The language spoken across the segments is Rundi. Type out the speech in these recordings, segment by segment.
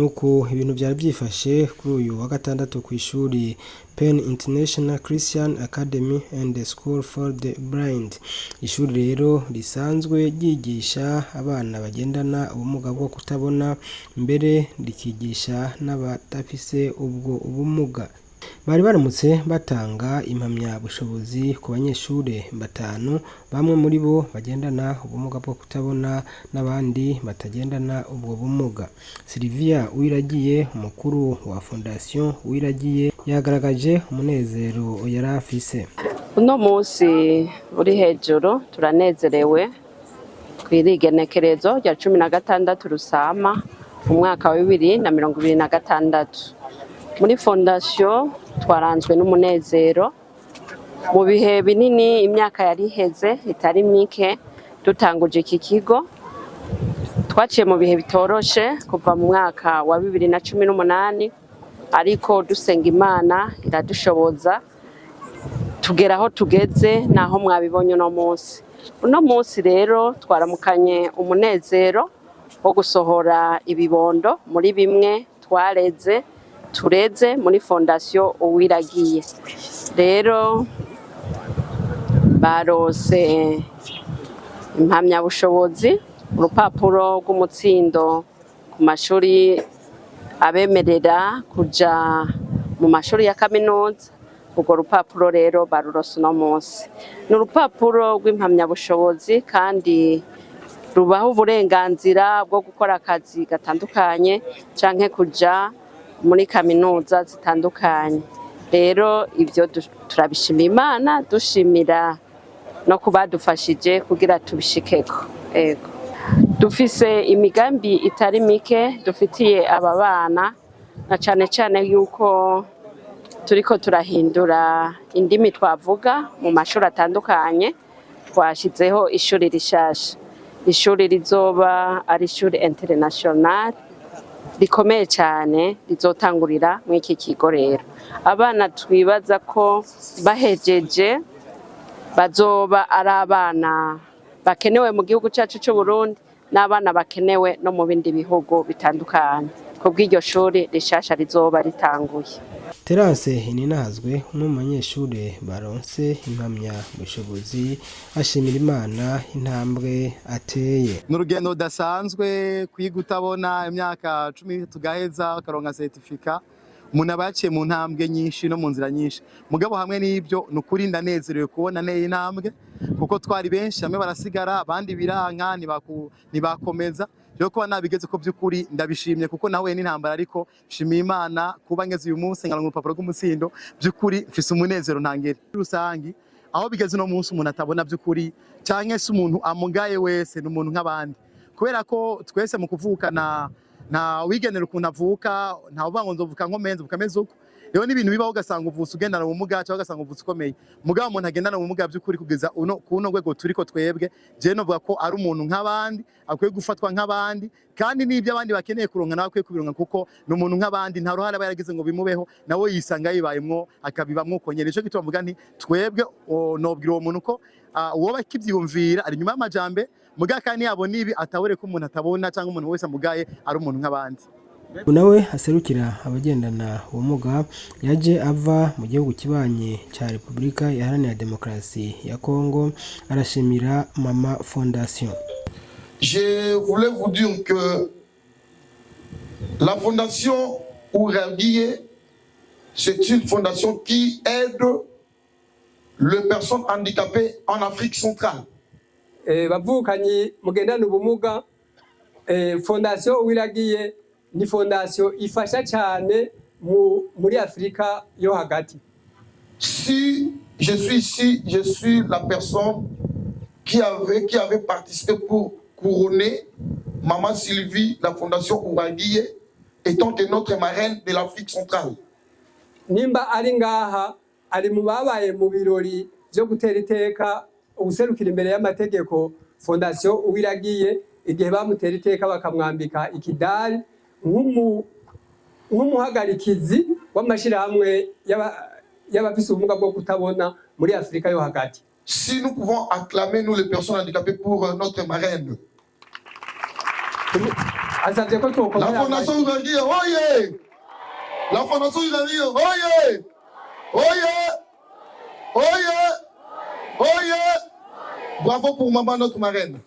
Nuko ibintu vyari vyifashe kuri uyu wa gatandatu kw'ishuri Pen International Christian Academy and School for the Blind. Ishuri rero risanzwe ryigisha abana bagendana ubumuga bwo kutabona, mbere rikigisha n'abadafise ubwo bumuga. Bari baramutse batanga impamyabushobozi ku banyeshure batanu, bamwe muri bo bagendana ubumuga bwo kutabona n'abandi batagendana ubwo bumuga. Sylvia Uwiragiye, umukuru wa Fondation Uwiragiye, yagaragaje umunezero yari afise. Uno munsi uri hejuru, turanezerewe kw'irigenekerezo rya 16 Rusama umwaka wa 2026. Muri fondation twaranzwe n'umunezero mu bihe binini. Imyaka yari iheze itari mike dutanguje iki kigo, twaciye mu bihe bitoroshe kuva mu mwaka wa 2018, ariko dusenga Imana iradushoboza tugera aho tugeze naho mwabibonye uno munsi. Uno munsi rero twaramukanye umunezero wo gusohora ibibondo muri bimwe twareze, tureze muri Fondation Uwiragiye. Rero barose impamyabushobozi, urupapuro rw'umutsindo ku mashuri abemerera kuja mu mashuri ya kaminuza. Urwo rupapuro rero barurose uno munsi. Ni urupapuro rw'impamyabushobozi kandi rubaha uburenganzira bwo gukora akazi gatandukanye canke kuja muri kaminuza zitandukanye. Rero ivyo turabishima Imana, dushimira no kubadufashije kugira tubishikeko. Ego, dufise imigambi itari mike dufitiye aba bana, na cane cane yuko turiko turahindura indimi twavuga mu mashuri atandukanye. Twashizeho ishuri rishasha, ishuri rizoba ari ishuri international rikomeye cyane, rizotangurira muri iki kigo. Rero abana twibaza ko bahejeje bazoba ari abana bakenewe mu gihugu cyacu cy'u Burundi n'abana bakenewe no mu bindi bihugu bitandukanye kubw'iryo shuri rishasha rizoba ritanguye. Terence Ininahazwe, umwe mu banyeshure baronse impamyabushobozi, ashimira Imana intambwe ateye. Ni urugendo rudasanzwe kwiga utabona imyaka 13, ugaheza ukaronka certificat. Umuntu aba yaciye mu ntambwe nyinshi no mu nzira nyinshi. Mugabo hamwe n'ibyo, ni ukuri ndanezerewe kubona neye intambwe, kuko twari benshi, bamwe barasigara, abandi biranka, ntibakomeza. Rero kuba nabigeze ko by'ukuri ndabishimye, kuko nahuye n'intambara, ariko nshimiye Imana kuba ngeze uyu munsi nkaronka urupapuro rw'umutsindo. By'ukuri mfise umunezero ntangere. Muri rusangi, aho bigeze uno munsi, umuntu atabona by'ukuri canke se umuntu amugaye wese ni umuntu nk'abandi, kubera ko twese mu kuvukana nta wigenera ukuntu avuka, nta uvuga ngo nzovuka nkomeye, nzovuka meze uko. Rero n'ibintu bibaho, ugasanga uvutse ugendana ubumuga cyangwa ugasanga uvutse ukomeye. Mugabo umuntu agendana ubumuga by'ukuri, kugeza uno kuno rwego turiko twebwe, jewe novuga ko ari umuntu nk'abandi, akwiye gufatwa nk'abandi, kandi n'ibyo abandi bakeneye kuronka nawe akwiye kubironka, kuko ni umuntu nk'abandi. Nta ruhare aba yaragize ngo bimubeho, nawe yisanga yibayemwo, akabibamwo uko nyene. Nico gituma mvuga nti twebwe nobwira uwo muntu ko uwoba akivyiyumvira ari inyuma y'amajambe. Mugabo kandi yabona ibi, atabure ko umuntu atabona cyangwa umuntu wese amugaye ari umuntu nk'abandi. Nawe aserukira abagendana ubumuga, yaje ava mu gihugu kibanyi ca Repubulika Iharanira Demokarasi ya Kongo, arashimira Mama Fondation. Je voulais vous dire que la fondation Uwiragiye, c'est une fondation qui aide les personnes handicapées en Afrique centrale. Bavukanyi mugendana ubumuga, Fondation Uwiragiye ni fondation ifasha cyane muri Afurika yo hagati. Si je suis ici, je suis la personne qui avait participé pour couronner Maman Sylvie, la fondation Uwiragiye, étant que notre marraine de l'Afrique centrale. Nimba ari ngaha, ari mu babaye mu birori byo gutera iteka ubuserukira imbere y'amategeko Fondation Uwiragiye, igihe bamutera iteka bakamwambika ikidari nk'umuhagarikizi w'amashirahamwe y'abafise ubumuga bwo kutabona muri Afurika yo hagati. Si nous pouvons acclamer, nous les personnes handicapées, pour notre marraine. Asabye ko La twokomera Fondation amashyi. Uragiye, oye! La Fondation Uragiye, oye! Oye! Oye! Oye! Bravo pour maman, notre marraine.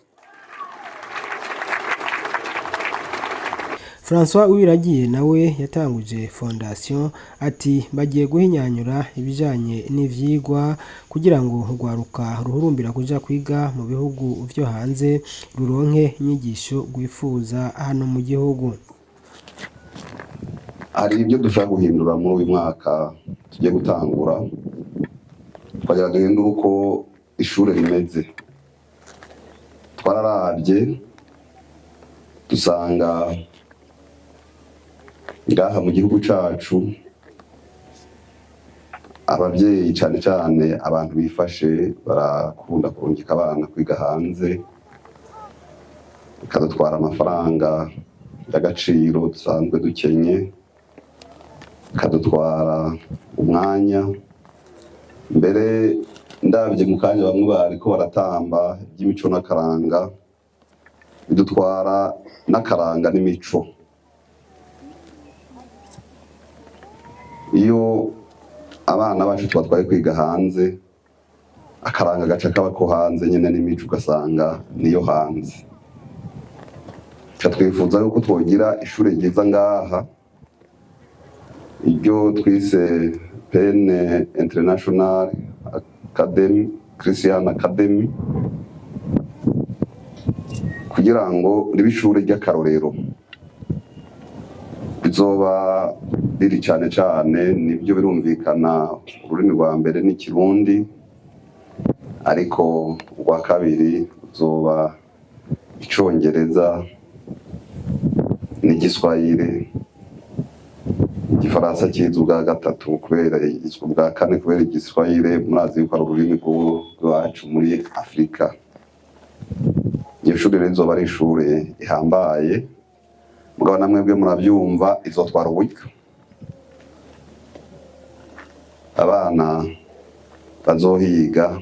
François Uwiragiye nawe yatanguje fondation ati bagiye guhinyanyura ibijanye n'ivyigwa kugira ngo urwaruka ruhurumbira kuja kwiga mu bihugu vyo hanze ruronke inyigisho rwifuza hano mu gihugu. Hari ibyo dushaka guhindura muri uyu mwaka tugiye gutangura. Twagira duhindure uko ishure rimeze. Twararabye dusanga ngaha mu gihugu cacu abavyeyi, cane cane abantu bifashe, barakunda kurungika abana kwiga hanze, bikadutwara amafaranga y'agaciro dusanzwe dukenye, bikadutwara umwanya. Mbere ndabye mu kanya bamwe bariko baratamba iby'imico n'akaranga, bidutwara n'akaranga n'imico. Iyo abana bacu tubatwaye kwiga hanze, akaranga gaca kaba ko hanze nyine, n'imico ugasanga niyo hanze. Ca twifuza yuko twogira ishure ryiza ngaha, iryo twise Pen International Academy, Christian Academy, kugira ngo ribe ishure ry'akarorero. Bizoba riri cane cane, nibyo birumvikana, ururimi rwa mbere ni Kirundi, ariko urwa kabiri ruzoba Icongereza n'Igiswahili, Igifaransa kiza ubwa gatatu kubera ubwa kane kubera Igiswahili murazi yuko ari ururimi rw'iwacu muri Afurika. Iryo shuri rero rizoba ari ishure rihambaye, mugabo na mwebwe murabyumva, izotwara uburyo. Abana bazohiga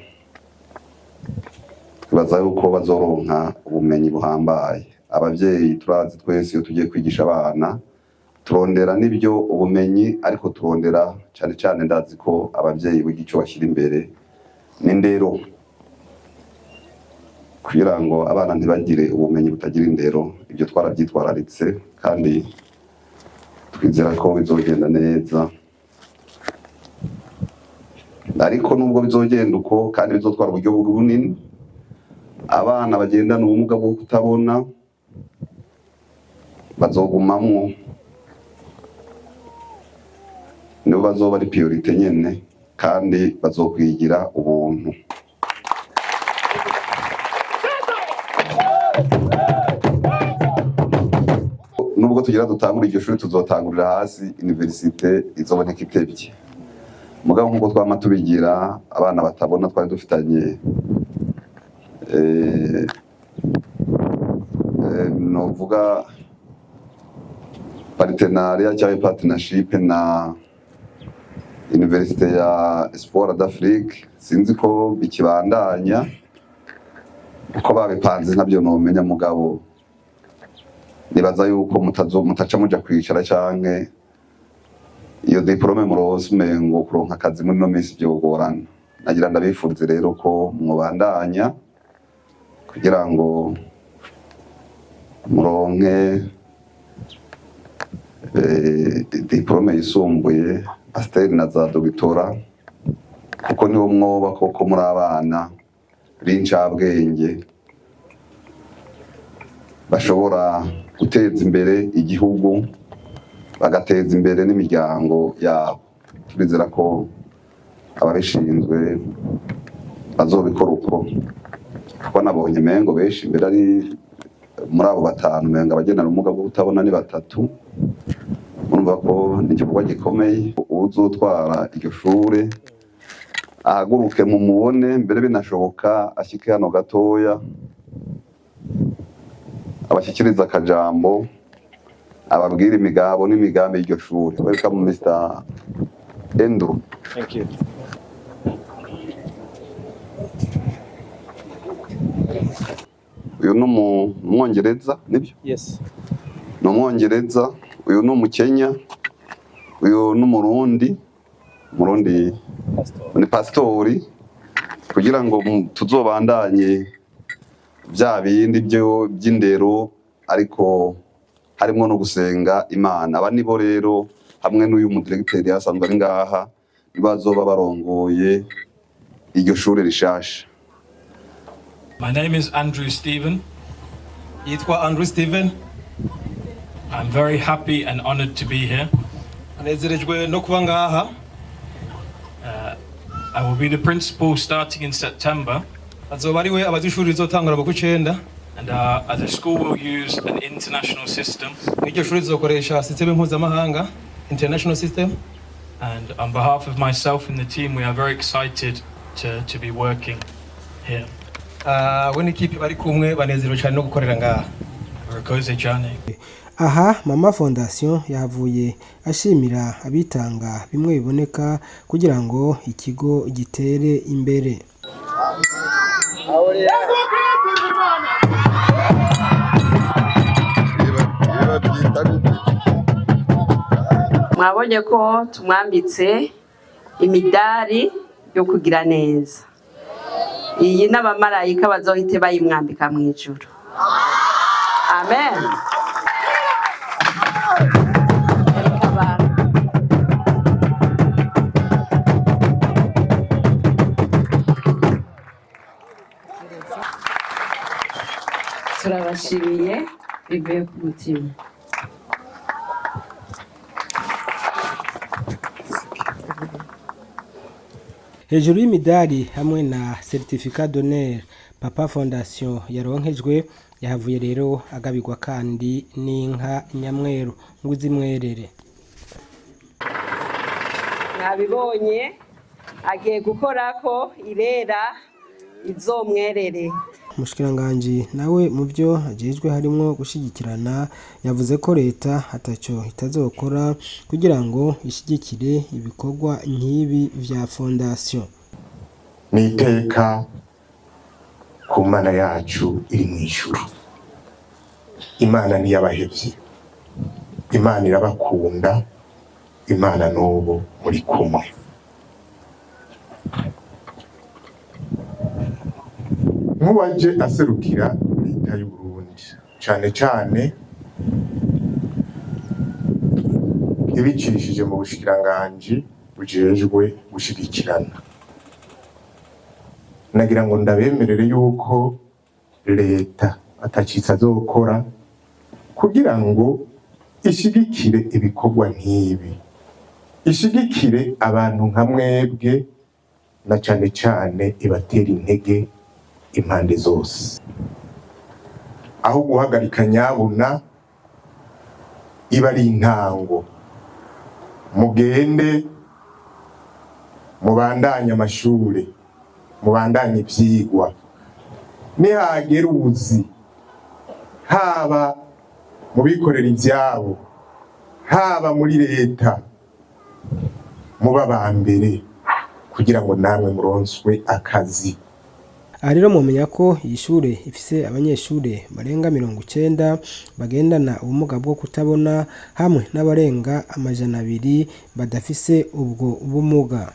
twibaza yuko bazoronka ubumenyi buhambaye. Abavyeyi turazi twese, iyo tugiye kwigisha abana turondera n'ibyo ubumenyi, ariko turondera cane cane, ndazi ko abavyeyi burya ico bashyira imbere n'indero, kugira ngo abana ntibagire ubumenyi butagira indero. Ibyo twarabyitwararitse kandi twizera ko bizogenda neza. Ariko nubwo bizogenda uko kandi bizotwara uburyo bunini, abana bagendana ubumuga bwo kutabona bazogumamwo, nibo bazoba ari priorité nyene, kandi bazokwigira ubuntu. Nubwo tugira dutangura iryo shuri, tuzotangurira hasi, université izoboneka itevye. Mugabo nkuko twama tubigira, abana batabona twari dufitanye novuga partenariat cyangwa partnership na Université ya Espoir d'Afrique. Sinzi ko bikibandanya uko babipanze, ntabyo nomenya, mugabo nibaza yuko mutazo mutaca muja kwicara canke iyo diplôme muronse umengo kuronka akazi muri no minsi byogorana. Nagira ndabifurize rero ko mwobandanya kugira ngo muronke diplôme yisumbuye, master na za doctorat, kuko niho mwoba koko muri abana b'incabwenge bashobora guteza imbere igihugu, bagateza imbere n'imiryango yabo. Turizera ko ababishinzwe bazobikora uko, kuko nabonye mengo benshi imbere ari muri abo batanu, mengo abagendana ubumuga bwo kutabona ni batatu. Murumva ko ni igikorwa gikomeye. Uzotwara iryo shure ahaguruke mumubone, mbere binashoboka ashike hano gatoya, abashyikiriza akajambo, ababwira imigabo n'imigambi y'iryo shure. Welcome, Mr. Andrew. Thank you. Uyu ni Umwongereza, nibyo? Yes. Ni Umwongereza, uyu ni Umukenya, uyu ni Umurundi. Umurundi ni pasitori, kugira ngo tuzobandanye bya bindi byo by'indero, ariko harimo no gusenga Imana. Aba nibo rero, hamwe n'uyu mudiregiteri asanzwe ari ngaha, nibazoba barongoye iryo shure rishasha. My name is Andrew Stephen. Yitwa Andrew Steven. I'm very happy and honored to be here. Anezerejwe no kuba ngaha. I will be the principal starting in September, Azoba ari we abaza ishuri rizotangura mu kw'icenda. And the school will use an international system. Mw'iryo shuri rizokoresha système mpuzamahanga, international system. And on behalf of myself and the team, we are very excited to be working here. Ah, we n'ikipe bari kumwe banezerewe cyane no gukorera ngaha. Murakoze cyane. Aha Mama Fondation yahavuye ashimira abitanga bimwe biboneka kugira ngo ikigo gitere imbere. Babyita gute? Mwabonye ko tumwambitse imidari yo kugira neza. Iyi n'abamarayika bazohite bayimwambika mu ijuru. Amen. Ereka abantu. Turabashimiye bivuye ku mutima. Hejuru y'imidari hamwe na certificat d'honneur Papa Fondation yaronkejwe, yahavuye rero agabirwa kandi n'inka nyamweru ngo izimwerere. Mwabibonye, agiye gukorako irera, izomwerere. Umushikiranganji nawe mu byo ajejwe harimwo gushigikirana, yavuze ko leta ataco itazokora kugira ngo ishigikire ibikorwa nk'ibi vya fondation. Ni iteka ku Mana yacu iri mu ijuru. Imana ntiyabahevye, Imana irabakunda, Imana n'ubu muri kumwe. Nk'uwaje aserukira leta y'u Burundi, cane cane ibicishije mu bushikiranganji bujejwe gushigikirana, nagira ngo ndabemerere yuko leta atacitse azokora kugira ngo ishigikire ibikorwa nk'ibi, ishigikire abantu nka mwebwe, na cane cane ibatera intege impande zose. Aho guhagarika nyabuna iba ari intango, mugende mubandanye amashure, mubandanye ivyigwa. Nihagera ubuzi, haba mu bikorera ivyabo, haba muri leta, muba ba mbere kugira ngo namwe muronswe akazi. Aha rero mumenya ko iyi shure ifise abanyeshure barenga 90 bagendana ubumuga bwo kutabona, hamwe n'abarenga 200 badafise ubwo bumuga.